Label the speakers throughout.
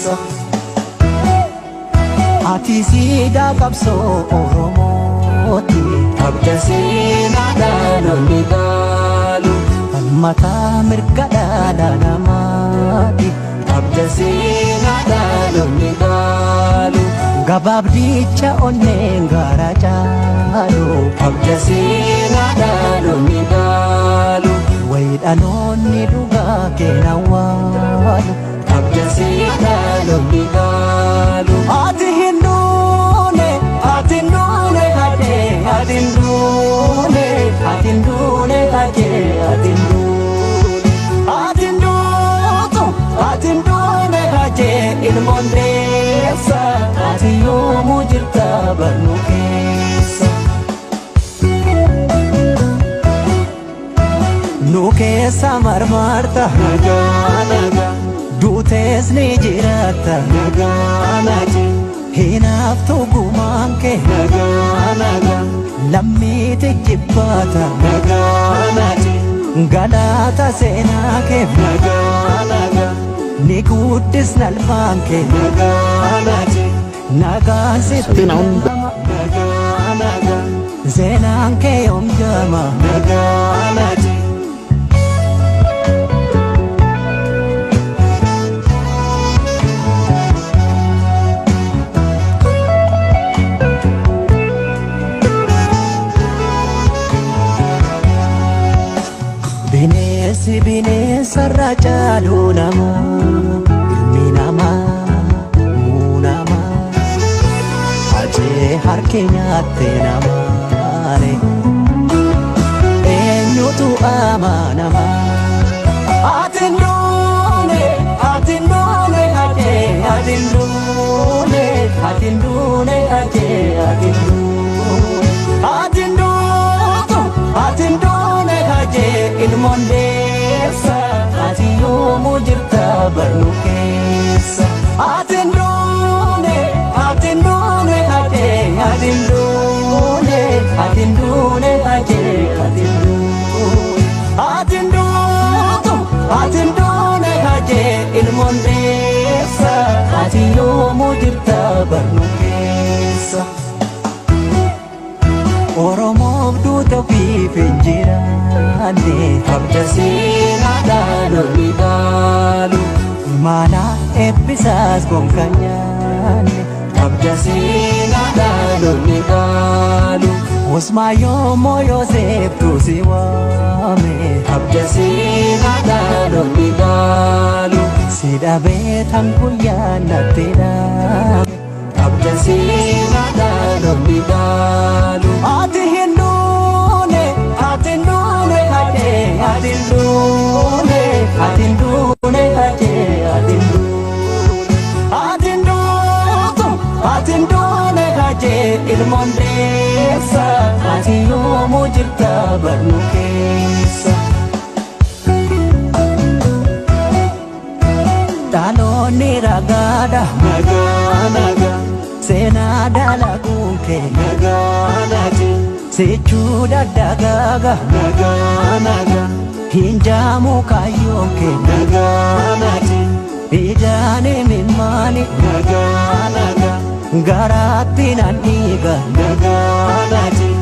Speaker 1: keessa. Ati siidaa qabsoo Oromooti. Abda seenaa dhaloonni dhaalu. Falmataa mirga dhala namaati. Abda seenaa dhaloonni dhaalu. Gabaabdicha onneen gaara caalu. Abda seenaa dhaloonni dhaalu. Wayi dhaloonni dhugaa keena waalu. Abda seenaa dhaloonni dhaalu. Ati hin duune, ati hin duune hajee, ati hin duune, ati hin duune hajee, ati hin duune. Ati hin duutu, ati hin duune hajee, ilmoon deessa, ati yoomuu jirta barnuu keessa. Nu keessa marmarta, nagaa nagaa, duutees ni jiraatta, nagaa nagaa, hinaaftu gumaan kee, nagaa nagaa, lammiiti jibbaata, nagaa nagaa, galaata seenaa kee, nagaa nagaa, ni guddisna ilmaan kee, nagaa nagaa, nagaan sitti nama, nagaa nagaa, seenaan kee yoom jaama, nagaa nagaa. Bineensi bineensarra caalu nama, ilmi namaa muu nama, hacee harki nyaatte namaare, eenyutu amanama? Ati hin duune, ati hin duune hacee, ati hin duune, ati hin duune hacee, ati hin duune. Ati hin duutu, ati hin duune hacee, ilmoon deessa, ati yoomuu jirta barnuu keessa. Ati hin duune, ati hin duune hacee, ati hin duune, ati hin duune hacee, ati hin duune. Ati hin duutu, ati hin duune hacee, ilmoon deessa, ati yoomuu jirta barnuu keessa. Oromoof duuta ofiif hin jiraanne. Abda seenaa dhaloonni dhaalu. Mana eebbisaas gonka nyaanne. Abda seenaa dhaloonni dhaalu. Usmaayoo Mooyoseeftu si waame. Abda seenaa dhaloonni dhaalu. Si dhabee tan guyyaa natti dhaame. Abda seenaa dhaloonni dhaalu. Ati hin duune, ati hin duune hajee, ati hin duune, ati hin duune hajee, ati hin duune. Ati hin duutu, ati hin duune hajee, ilmoon deessa, ati yoomuu jirta barnuu keessa. Dhaloonni ragaadha, nagaa nagaa, seenaa dalaguun kee, nagaa nagaa, sichuu daddagaaga, nagaa nagaa, hin jaamu kaayyoon kee, nagaa nagaa, ijaan imimmaani, nagaa nagaa, garaatti nan dhiiga, nagaa nagaa,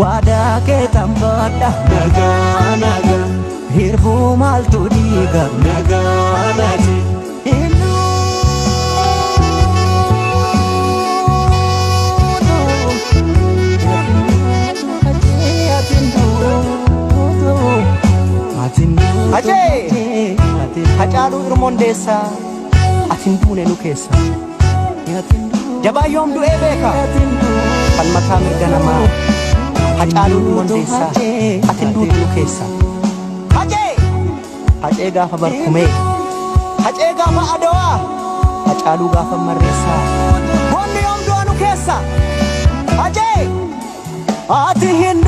Speaker 1: waadaa kee tambaadha, nagaa nagaa, hirbuu maaltu dhiiga, nagaa nagaa.
Speaker 2: Hacee! Hacaaluu Irmoon deessaa, ati hin duune nu keessa. Jabaa yoom du'ee beeka? Falmataa mirga namaa. Hacaaluu Irmoon deessaa, ati hin duutu nu keessa. Hacee! Hacee gaafa barkumee, Hacee gaafa Adawaa, Hacaaluu gaafa marreessaa. Goonni yoom du'a nu keessa? Hacee!
Speaker 1: Ati hin